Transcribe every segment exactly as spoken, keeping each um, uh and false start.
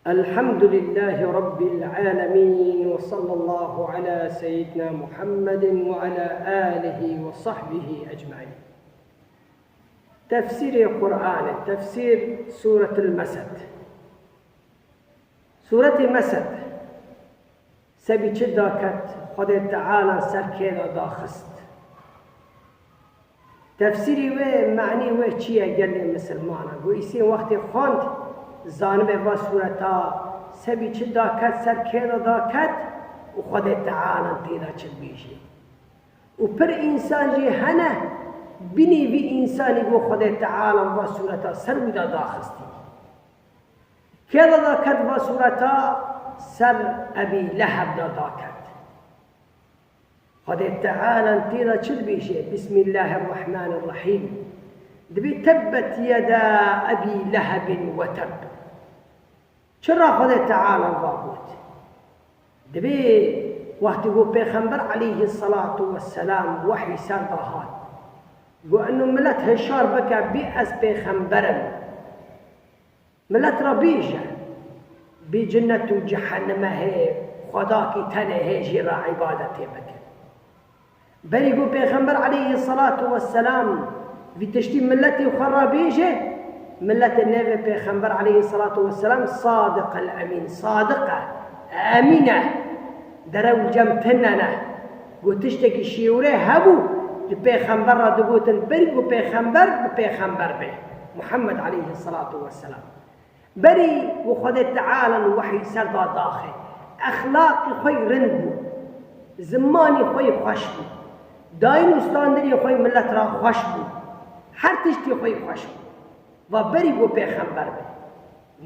الحمد لله رب العالمين، وصلى الله على سيدنا محمد وعلى آله وصحبه أجمعين. Tefsîrê Qur'anê, tefsîr Sûretil Mesed. Sûretê Mesed, sebî çi daket, Xwedê Teala ser kê de daxist? Tefsîrê wê, manî wê çi ye gelê misilmanan? Go îsê wextê xwend, zanibe va sûreta sebî çi daket, ser kê de daket û Xwedê Teala tê de çi dibêjê. Û pir însan jî hene, binê vî însanî go Xwedê Teala va sûreta ser wî de daxistî. Kê de daket va sûreta? Ser Ebî Leheb de daket. Xwedê Teala tê de çi dibêje? Bismillahirrahmanirrahîm. Dibê tebbet yeda Ebî Lehebin we tebb. Çira Xwedê Teala va got? Dibê wextî ku Pêxember aleyhisselatu vesselam wehy ser de hat, got, eno milet hişar bike, bî ez pêxember im. Milet re bêje, bî cinnet û cehenneme hê, xwedakî tenê hê jê re îbadetê bikin. Berî ku Pêxember aleyhisselatu vesselam vî tiştî miletê xwe re bêje, miletê nêvê Pêxember aleyhisselatu vesselam Sadiq el Emîn, Sadiq e, Emîn e, derew cem tune ne. Ku tiştekî şêwrê hebû, ji Pêxember re digotin, berî ku Pêxember bi Pêxember be, Muhammed aleyhisselatu vesselam. Berî ku Xwedê Teala wehy ser da daxe, exlaqî xwe rind bû, zimanî xwe xweş bû, dayîn û standinê xwe milet ra xweş bû, her tiştî xwe xweş bû. Va berî ku pêxember be,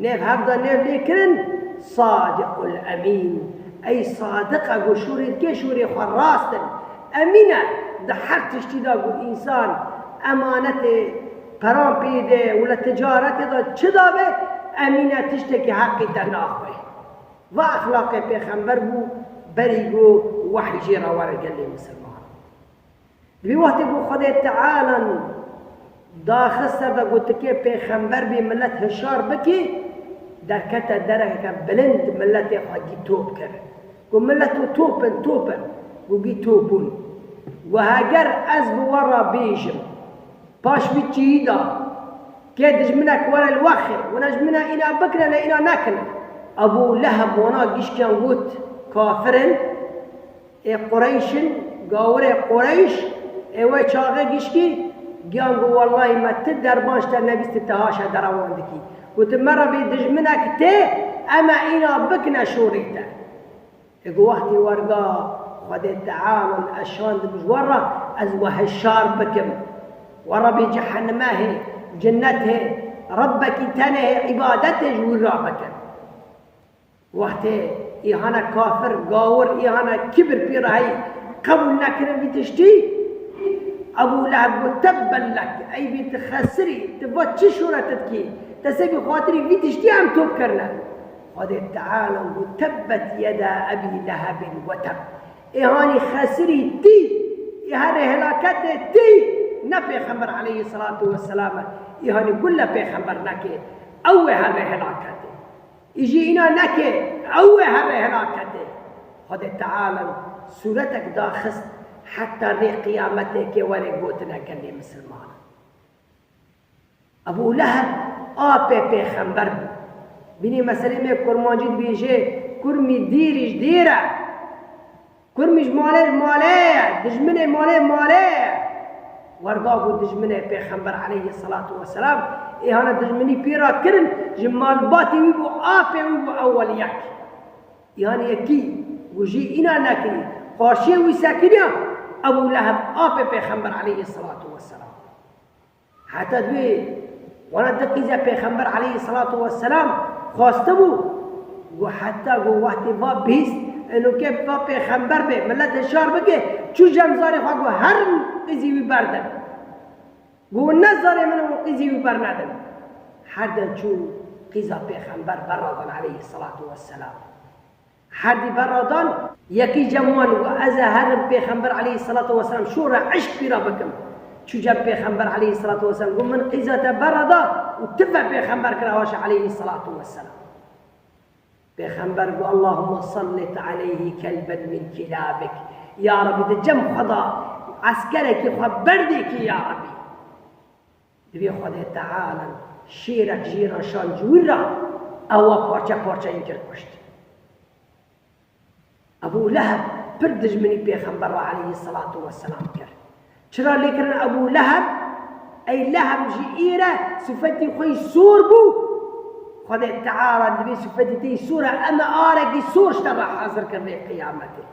nêv hev da nêv lê kirin Sadiqul Emîn. Ey Sadiq e, ku şûrê dike şûrê xwe rast in. Emîn e, di her tiştî da ku însan emanetê peran pê de û li ticaretê de çi dabe, Emîn e, tiştekî heqî te naxwe. Va exlaqê pêxember bû, berî ku wehy jê re were gelê misilman. Di vî wextê ku Xwedê Teala daxist ser de, got, ti kê pêxember bî, milet hişar bikî, derkete derekeke bilind, miletê xwe gî top kir. Got, mileto top in, top in. Got, gî top bûn. Got, heger ez bi we re bêjim, paş vî çiyî de, kê dijminek were li we xê, wina ji min re îna bikine, lê îna nekine. Ebû Leheb wana gişkiyan got, kafir in, ê Qureyş in, gawirê Qureyş, ê wê çaxê gişkî, giyan got, wellahî me ti derman ji te nebîst, ti haşa derewan dikî. Got, me re bê dijminek tê, em e îna bikine şûrê te. Ê ku wextî werga Xwedê Teala ez şandim ji we re, ez we hişar bikim. We re bê cehennime hê, cinnet hê, Rebbekî tenê hê, îbadetê ji wî re bikin. Wextê îhana kafir, gawir, îhana kibir pê re heyî, qebûl nekirin vî tiştî, Ebû Leheb got, tebben lek, ey bê tu xesirî, tu va çi şûre tu dikî? Te sebî xatirî vî tiştî em top kirine. Xwedê Teala got, tebbet yeda Ebî Lehebin we teb. Ê hanî xesirî tî, ê herê helaketê tî, ne Pêxember aleyhisselatu vesselam e. Ê hanî gule Pêxember neke, ew ê herê helaketê. Î jî îna neke, ew ê herê helaketê. Xwedê Teala sûretek daxist, heta rê qiyametê kê were gotine gelê misilman. Ebû Leheb apê pêxember bû. Bînî meselê me kurmancî dibêje, kurmî dîr ji dîr e. Kurmî ji malê ji malê ye, dijminê malê malê ye. Werga ku dijminê pêxember aleyhisselatu vesselam, ê hana dijminî pê re kirin, ji malbatê wî bû, apê wî bû ewel yek. Yan yekî ku jî îna nekirî, qarşiyê wî sekiniya, Ebû Leheb apê pêxember aleyhisselatu vesselam. Heta divê wana di qîze Pêxember aleyhisselatu vesselam xwestibû, got heta got wextê va bihîst, eno kê va pêxember bê, milet hişar bike, çû cem zarê xwe got her qîzî wî berdin. Got ne zarê min û qîzî wî bernedin. Her dem çû qîza Pêxember berradan aleyhisselatu vesselam. Herdî berradan, yekî cem wan û ez ê herim Pêxember aleyhisselatu vesselam şûre eşq pîra bikim. Çû cem Pêxember aleyhisselatu vesselam, got min qîza te berrada û tu ve Pêxember kira haşa aleyhisselatu vesselam. Pêxember got, "Allahumma sallit aleyhi kelben min kilabik." Ya Rebî, di cem xwe de eskerekî xwe berdêkî, ya Rebî. Divê Xwedê Teala şêrek jê re şand ji wî re, ewa parçe parçe yên kir kuşt. Ebû Leheb pir dijminî Pêxember re aleyhisselatu vesselam kir. Çira lê kirin Ebû Leheb? Ey Leheb ji îre sifetî xwe yî sor bû. Xwedê Teala divê sifetî te yî sor e, em e arekî sor ji te re hazir kir rê qiyametê.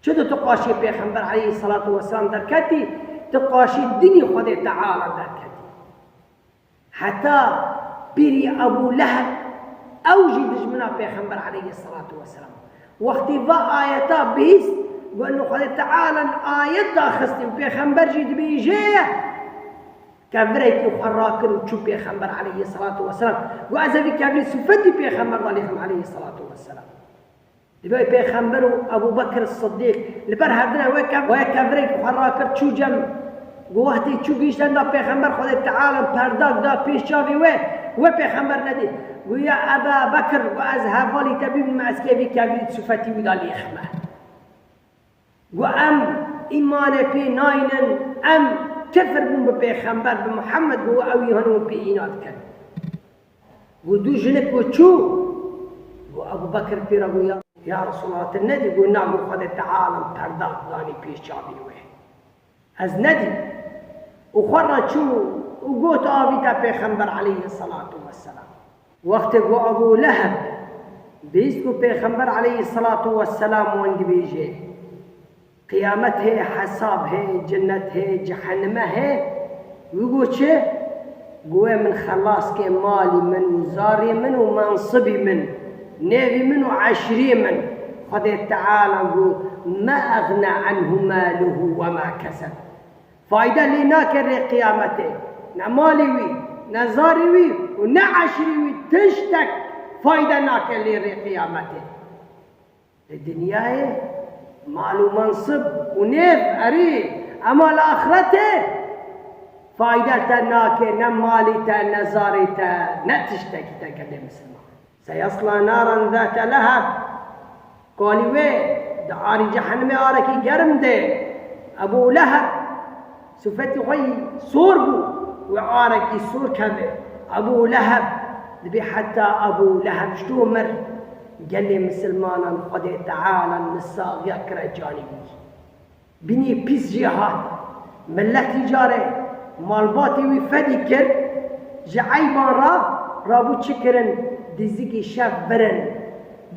Çi tu, tu qaşî Pêxember aleyhisselatu vesselam derketî, tu qaşî dinî Xwedê Teala derketî. Heta pîrî Ebû Leheb, ew jî dijmina Pêxember aleyhisselatu vesselam. Wextî va ayeta bihîst, got, "Xwedê Teala ayet daxistî û Pêxember jî dibêje." Kevirekî xwe rakir û çû Pêxember aleyhisselatu vesselam. Got, "Ez ê vî kevirî sifetî Pêxember dalêxim aleyhisselatu vesselam." Divê Pêxember û Ebû Bekir Siddîq li ber hevdine wê kev-, wê kevirek xwe rakir çû cem. Got, wextê çû gihîşt henda Pêxember, Xwedê Teala perdak da pêş çavê wê, wê Pêxember nedî. Got, "Ya Eba Bekir, got, ez hevalî te bîm, ez kevî kevirî sifetî wî da lêxime." Got, "Em îmanê pê naynin, em kifir bûn bi Pêxember, bi Muhammed, got, ew îhanê pê îna dikin." Got, "Du jinik got çû?" Got, Ebû Bekir pê re got, "Ya, ya Resulallah, tu nedî?" Got, "Na." Got, "Xwedê Teala perdak danî pêş çavê wê. Ez nedî." Û xwe re çû û got, "Avîte Pêxember aleyhisselatu vesselam." Wextê ku Ebû Leheb bihîst ku Pêxember aleyhisselatu vesselam wan dibêje, qiyamet heye, hesab heye, cennet heye, cehenneme heye, wî got çi? Got, "Wê min xelas ke malî min û zarê min û mensibî min, nêvî min û eşîrê min." Xwedê Teala got, "Ma eğna anhu maluhu ve ma keseb." Fayde lê nake rê qiyametê. Ne malê wî, ne zarê wî û ne eşîrê wî tiştek fayde nake lê rê qiyametê. Li dinyayê mal û mensib û nêv erê, ema li axretê fayde te nake, ne malê te, ne zarê te, ne tiştekî te gelê misilman. Seyesla naran zate leheb. Kalî wê di arî cehennemê arekî germ de. Ebû Leheb sifetî xwe yî sor bû. Wê arekî sor keve. Ebû Leheb dibê heta Ebû Leheb ji to mir. Gelê misilmanan Xwedê Teala li saxiya kire canî wî. Binî pîs jê hat. Miletî carê malbatê wî fedî kir, ji eyban re rabû çi kirin, dizikî şev birin.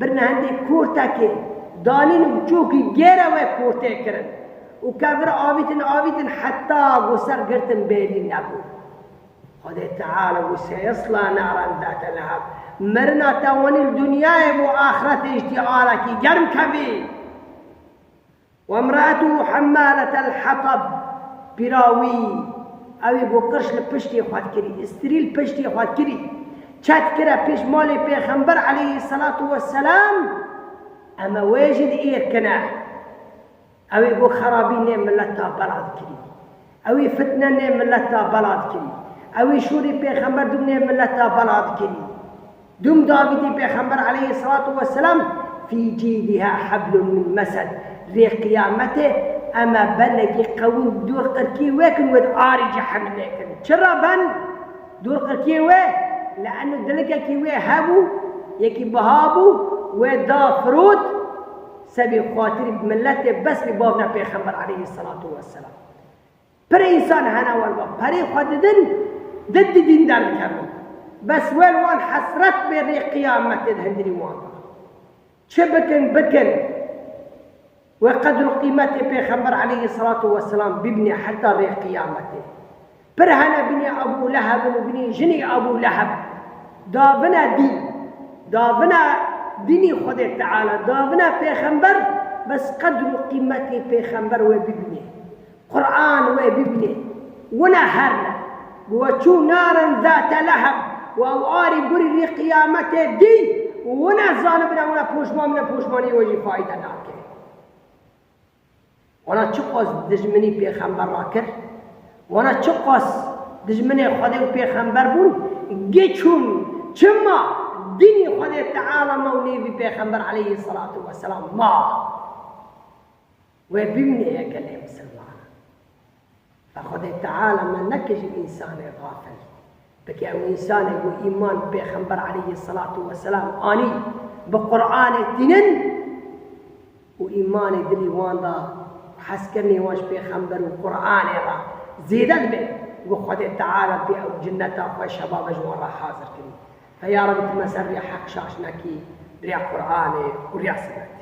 Birine hindê kortekê, danîn û çokî gêre wê kortê kirin. Û kevir avîtin, avîtin heta ku ser girtin bêrî nebû. Xwedê Teala got, "Seyesla naran zate leheb." Mirina te wenî li dinyayê bo axretê ji tî arekî germ kevî. وامرأته حمالة الحطب. Pîra wî, ew ê ku qirş li piştê xwe dikirî, strî li piştê xwe dikirî, çet kire pêş malê Pêxember aleyhisselatu vesselam, eme wê jî diêrkine. Ew ê ku xerabî nê mileta bela dikirî. Ew ê fitne nê mileta bela dikirî. Ew ê şûrê Pêxember dûm nê mileta bela dikirî. Dûm davîtî Pêxember aleyhisselatu vesselam, fî cîdiha heblun min mesed. Rê qiyametê eme benekî qewin dûr qirkî wê kin wê di arî cehennemê kin. Çira ben dûr qirkî wê? Li eno dilikekî wê hebû, yekî biha bû, wê da firot, sebî xatirî miletê bes bî bavna Pêxember aleyhisselatu vesselam. Pir însan hene wan va perê xwe didin, di didîn derdikevin. Bes wê li wan hesret bê rê qiyametê di hindirî wan de. Çi bikin, bikin. Wê qedr û qîmetê Pêxember aleyhisselatu vesselam bibîne heta rê qiyametê. Pir hene binê Ebû Leheb in û binê jinê Ebû Leheb. Davine dîn, davine dînî Xwedê Teala, davine Pêxember, bes qedr û qîmetê Pêxember wê bibîne. Quran wê bibîne. Wina herne. Got, "Çû narin zate leheb." Û ew arî gurî rî qiyametê dî. Û wina zanibine, wina poşman bine, poşmanî wê jî fayde nake. Wana çiqas dijminî Pêxember ra kir. Wana çiqas dijminê Xwedê û Pêxember bûn. Gê çûn. Çima? Dinê Xwedê Teala me û nêvî Pêxember aleyhisselatu vesselam ma. Wê bimîne yê gelê misilman. Ve Xwedê Teala me neke ji însanê xafil. Bike ew însanê ku îman Pêxember aleyhisselatu vesselam anî, bi Qur'anê tînin û îmanê dilî wan da û hezkirinê wan ji Pêxember û Qur'anê re zêde dibe, ku Xwedê Teala pê ew cinneta xwe şebaba ji wan re hazir kirî. Fe ya Rebî tu me ser rêya heq şaş nekî, rêya Qur'anê û rêya sinetê.